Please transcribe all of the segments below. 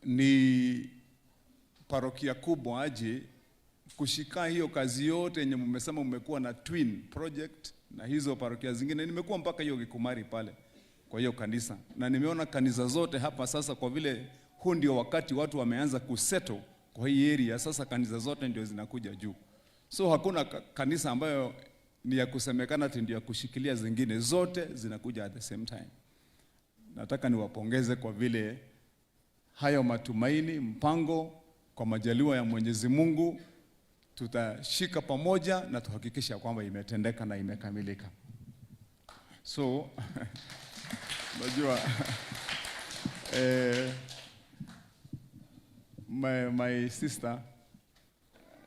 Ni parokia kubwa aje kushika hiyo kazi yote yenye mmesema mmekuwa na twin project na hizo parokia zingine. Nimekuwa mpaka hiyo Gikumari pale kwa hiyo kanisa, na nimeona kanisa zote hapa sasa, kwa vile huu ndio wakati watu wameanza kusettle kwa hii area, sasa kanisa zote ndio zinakuja juu. So hakuna kanisa ambayo ni ya kusemekana ati ndio ya kushikilia zingine, zote zinakuja at the same time. Nataka niwapongeze kwa vile hayo matumaini, mpango, kwa majaliwa ya Mwenyezi Mungu tutashika pamoja na tuhakikisha kwamba imetendeka na imekamilika. So unajua, my sister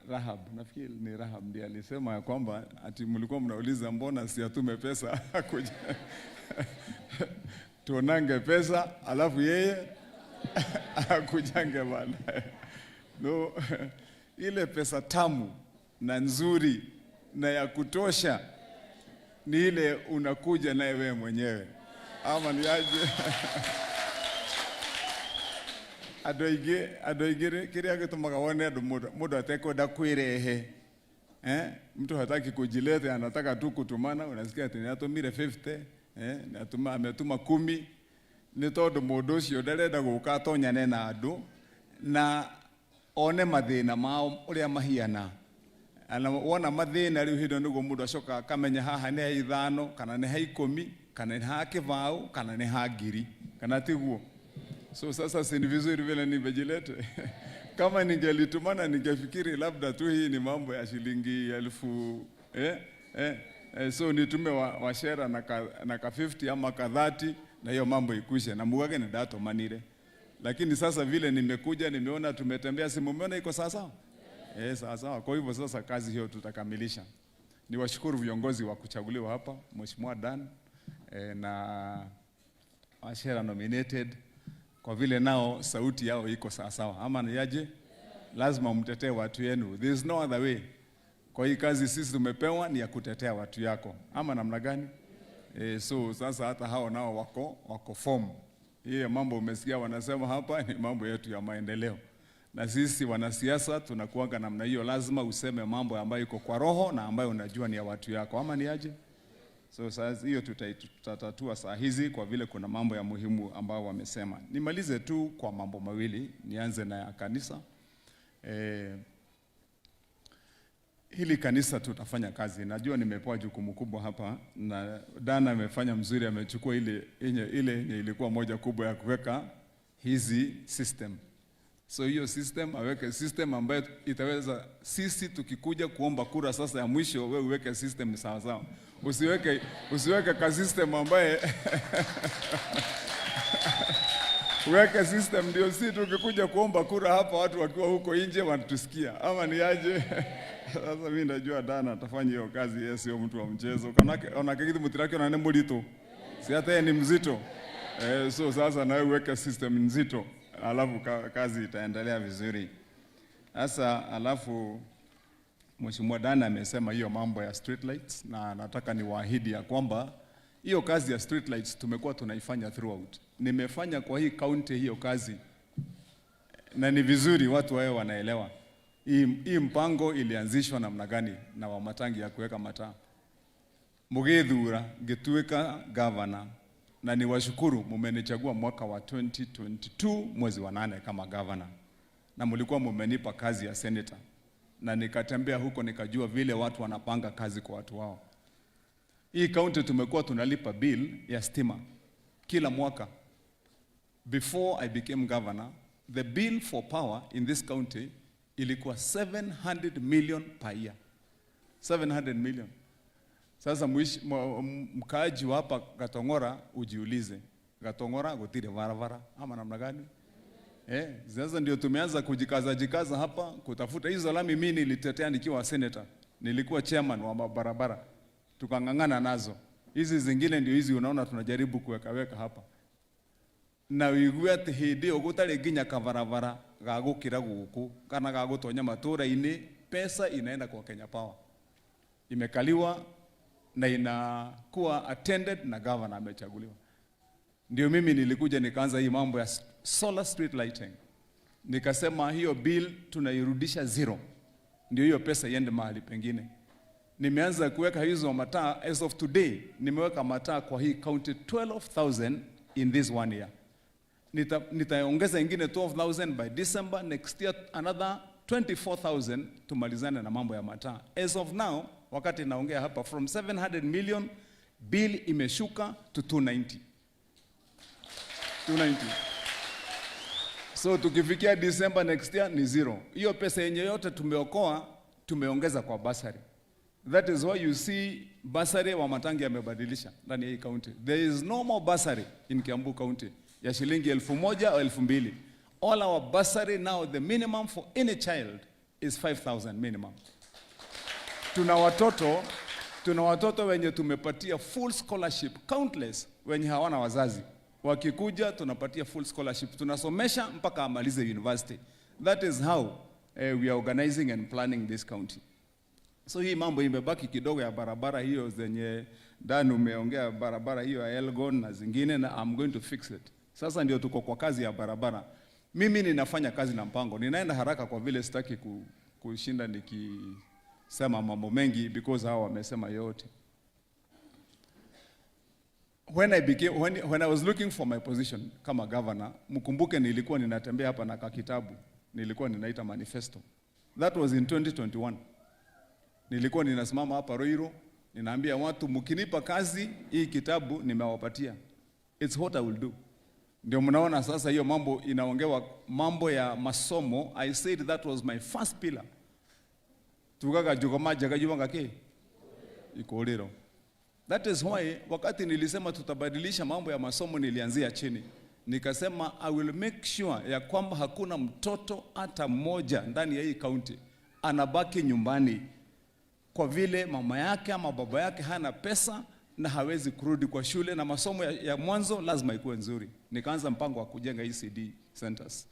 Rahab, nafikiri ni Rahab ndiye alisema ya kwamba ati mlikuwa mnauliza mbona siatume pesa kuja tuonange pesa alafu yeye akujange baadaye. No, ile pesa tamu na nzuri na ya kutosha ni ile unakuja naye wewe mwenyewe, ama ni aje? Andũ aingĩ kĩrĩa gĩtũmaga wone andũ mũndũ atekwenda kwĩrehe, eh? Mtu hataki kujileta, anataka tu kutumana. Unasikia ati nĩatũmire 50, eh? Nĩatũma, ametuma 10, nĩ tondũ mũndũ ũcio ndarenda gũka atonyane na andũ na one mathĩna mao ũrĩa mahiana. Ana wona mathĩna rĩu hĩndĩ ĩyo nĩguo mũndũ acokaga akamenya haha nĩ ha 5 kana nĩ ha 10 kana nĩ ha 20 kana nĩ ha 1,000, kana tiguo? So sasa si ni vizuri vile nimejilete? Kama ningelitumana ningefikiri labda tu hii ni mambo ya shilingi 1,000, so nitume Wachera na ka 50 ama ka 30 na hiyo mambo ikwishe na mugage nindatumanire. Lakini sasa vile nimekuja nimeona tumetembea, si mumeona iko sawa sawa? Eh, sawa sawa. Kwa hivyo sasa kazi hiyo tutakamilisha. Niwashukuru viongozi wa kuchaguliwa hapa, Mheshimiwa Dan, na Wachera nominated, kwa vile nao sauti yao iko sawa sawa, ama ni aje? Lazima mtetee watu yenu, there is no other way. Kwa hii kazi sisi tumepewa ni ya kutetea watu yako, ama namna gani? So sasa hata hao nao wako form. Hiyo mambo umesikia wanasema hapa ni mambo yetu ya maendeleo, na sisi wanasiasa tunakuanga namna hiyo, lazima useme mambo ambayo iko kwa roho na ambayo unajua ni ya watu yako, ama ni aje? So sasa hiyo tutatatua saa hizi kwa vile kuna mambo ya muhimu ambayo wamesema. Nimalize tu kwa mambo mawili, nianze na ya kanisa. Hili kanisa tutafanya kazi. Najua nimepewa jukumu kubwa hapa na Dana amefanya mzuri, amechukua ile yenye ilikuwa moja kubwa ya kuweka hizi system. So hiyo system aweke system ambayo itaweza sisi tukikuja kuomba kura sasa ya mwisho, wewe uweke system sawa sawa. Usiweke ka system ambaye uweke system ndio si tukikuja kuomba kura hapa watu wakiwa huko nje wanatusikia, ama ni aje? Sasa mimi najua Dana atafanya hiyo kazi, yeye sio mtu wa mchezo. Kana ona kitu mutiraki ona ni murito. Si hata yeye ni mzito. So sasa na wewe uweke system nzito, alafu kazi itaendelea vizuri. Sasa alafu Mheshimiwa Dana amesema hiyo mambo ya street lights, na nataka niwaahidi ya kwamba hiyo kazi ya street lights tumekuwa tunaifanya throughout. Nimefanya kwa hii county hiyo kazi, na ni vizuri watu wawe wanaelewa hii mpango ilianzishwa namna gani na Wamatangi ya kuweka mataa. Mugithura ngituika governor, na niwashukuru mumenichagua mwaka wa 2022 mwezi wa 8 kama governor, na mlikuwa mumenipa kazi ya senator, na nikatembea huko nikajua vile watu wanapanga kazi kwa watu wao. Hii county tumekuwa tunalipa bill ya stima kila mwaka. Before I became governor, the bill for power in this county ilikuwa 700 million per year. 700 million. Sasa mkaaji wa hapa Gatong'ora ujiulize, Gatong'ora gutire barabara ama namna gani? Sasa ndio tumeanza kujikaza jikaza hapa kutafuta hizo lami. Mimi nilitetea nikiwa senator, nilikuwa chairman wa barabara, tukang'ang'ana nazo. Hizi zingine ndio hizi unaona tunajaribu kuweka weka hapa. Na wigue ati hindi ĩyo gũtarĩ nginya kabarabara ga gũkĩra gũkũ kana ga gũtonya matũra-inĩ, pesa inaenda kwa Kenya Power, imekaliwa na inakuwa attended na governor amechaguliwa. Ndio mimi nilikuja nikaanza hii mambo ya solar street lighting. Nikasema hiyo bill tunairudisha zero, ndio hiyo pesa iende mahali pengine. Nimeanza kuweka hizo mataa. As of today, nimeweka mataa kwa hii county 12,000 in this one year. Nitaongeza ingine 12,000 by December next year, another 24,000, tumalizane na mambo ya mataa. As of now, wakati naongea hapa, from 700 million bill imeshuka to 290. 290. So tukifikia December next year ni zero. Hiyo pesa yenye yote tumeokoa, tumeongeza kwa bursary. That is why you see bursary Wamatangi amebadilisha ndani ya hii county. There is no more bursary in Kiambu County ya shilingi 1,000 au 2,000. All our bursary now, the minimum for any child is 5,000 minimum. Tuna watoto wenye tumepatia full scholarship, countless, wenye hawana wazazi. Wakikuja tunapatia full scholarship, tunasomesha mpaka amalize university. That is how we are organizing and planning this county. So hii mambo imebaki kidogo ya barabara hiyo zenye Dan umeongea, barabara hiyo ya Elgon na zingine, na I'm going to fix it. Sasa ndio tuko kwa kazi ya barabara. Mimi ninafanya kazi na mpango, ninaenda haraka kwa vile sitaki kushinda nikisema mambo mengi because hao wamesema yote. When I was looking for my position kama governor, mkumbuke nilikuwa ninatembea hapa na kakitabu, nilikuwa ninaita manifesto. That was in 2021. Nilikuwa ninasimama hapa Ruiru, ninaambia watu, "Mkinipa kazi, hii kitabu nimewapatia. It's what I will do." Ndio mnaona sasa hiyo mambo inaongewa, mambo ya masomo. I said that was my first pillar. Tugaga jugoma jaga ke ikolero. That is why wakati nilisema tutabadilisha mambo ya masomo, nilianzia chini. Nikasema I will make sure ya kwamba hakuna mtoto hata mmoja ndani ya hii county anabaki nyumbani kwa vile mama yake ama baba yake hana pesa na hawezi kurudi kwa shule, na masomo ya mwanzo lazima ikuwe nzuri. Nikaanza mpango wa kujenga ECD centers.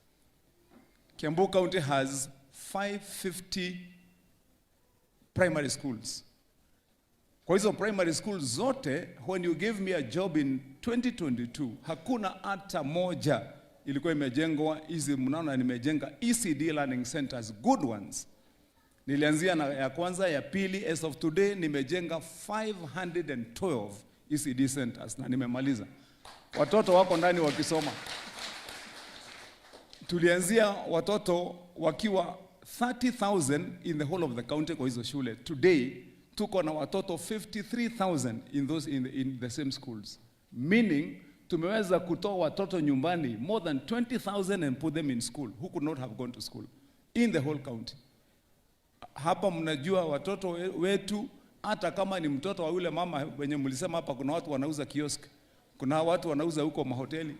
Kiambu County has 550 primary schools. Kwa hizo primary schools zote, when you gave me a job in 2022, hakuna hata moja ilikuwa imejengwa. Hizi mnaona nimejenga ECD learning centers, good ones. Nilianzia na ya kwanza, ya pili, as of today nimejenga 512 ECD centers na nimemaliza. Watoto wako ndani wakisoma. Tulianzia watoto wakiwa 30,000 in the whole of the county kwa hizo shule. Today tuko na watoto 53,000 in the same schools. Meaning tumeweza kutoa watoto nyumbani more than 20,000 and put them in school who could not have gone to school in the whole county. Hapa mnajua watoto wetu, hata kama ni mtoto wa yule mama wenye mlisema hapa, kuna watu wanauza kiosk, kuna watu wanauza huko mahoteli,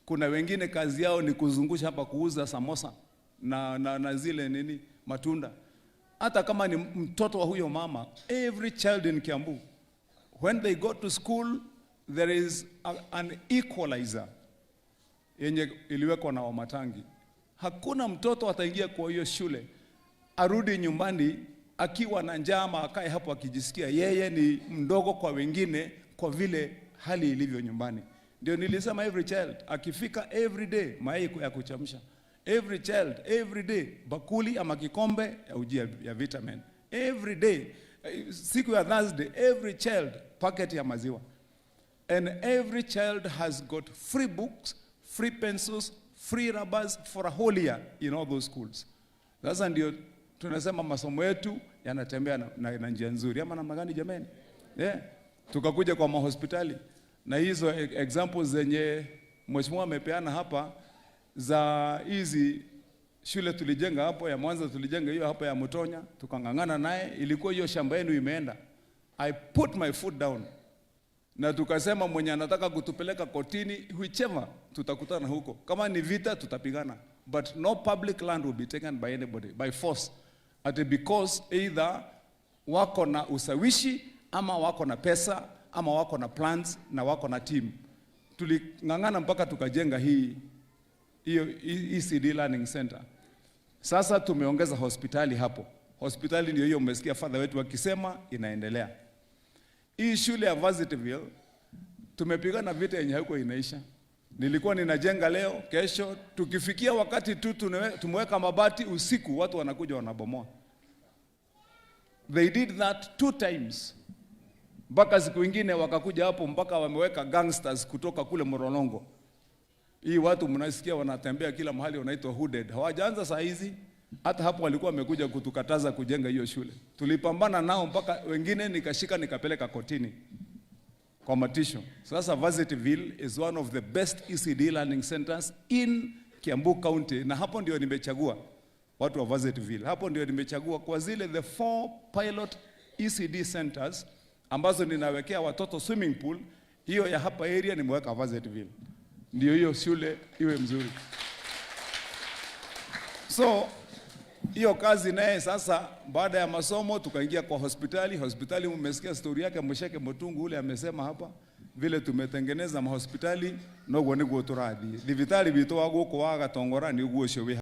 kuna wengine kazi yao ni kuzungusha hapa kuuza samosa na zile nini, matunda. Hata kama ni mtoto wa huyo mama, every child in Kiambu, when they go to school, there is an equalizer yenye iliwekwa na Wamatangi. Hakuna mtoto ataingia kwa hiyo shule arudi nyumbani akiwa na njaa ama akae hapo akijisikia yeye ni mdogo kwa wengine kwa vile hali ilivyo nyumbani. Ndio nilisema every child akifika, every day mayai ya kuchemsha, every child every day bakuli ama kikombe ya uji ya vitamin, every day, siku ya Thursday, every child packet ya maziwa. And every child has got free books, free pencils, free rubbers for a whole year in all those schools. Sasa ndio tunasema masomo yetu yanatembea na njia nzuri, ama namna gani jameni? Yeah. Tukakuja kwa mahospitali na hizo examples zenye mheshimiwa amepeana hapa za hizi shule tulijenga hapo ya Mwanza, tulijenga hiyo hapo ya Mutonya, tukang'ang'ana naye, ilikuwa hiyo shamba yenu imeenda. I put my foot down na tukasema mwenye anataka kutupeleka kotini, whichever, tutakutana huko. Kama ni vita tutapigana, but no public land will be taken by anybody by force, ati because either wako na ushawishi ama wako na pesa ama wako na plans na wako na team. Tuling'ang'ana mpaka tukajenga hii hiyo ECD Learning Center. Sasa tumeongeza hospitali hapo. Hospitali ndio hiyo umesikia father wetu akisema inaendelea. Hii shule ya Varsityville tumepigana vita yenye haiko inaisha. Nilikuwa ninajenga leo, kesho tukifikia wakati tu tumeweka mabati usiku, watu wanakuja wanabomoa. They did that two times, mpaka siku ingine wakakuja hapo mpaka wameweka gangsters kutoka kule Mlolongo. Hii watu mnasikia wanatembea kila mahali wanaitwa hooded. Hawajaanza saa hizi, hata hapo walikuwa wamekuja kutukataza kujenga hiyo shule. Tulipambana nao mpaka wengine nikashika nikapeleka kotini kwa matisho. Sasa Varsityville is one of the best ECD learning centers in Kiambu County, na hapo ndio nimechagua watu wa Varsityville. Hapo ndio nimechagua kwa zile the four pilot ECD centers ambazo ninawekea watoto swimming pool. Hiyo ya hapa area nimeweka Varsityville, ndio hiyo shule iwe mzuri. So hiyo kazi naye sasa, baada ya masomo tukaingia kwa hospitali. Hospitali mmesikia story yake Musheke Mutungu ule amesema hapa vile tumetengeneza mahospitali noguo niguo turathie thibitari witũ wa gũkũ wa Gatongora nĩ ũguo ũcio wĩ.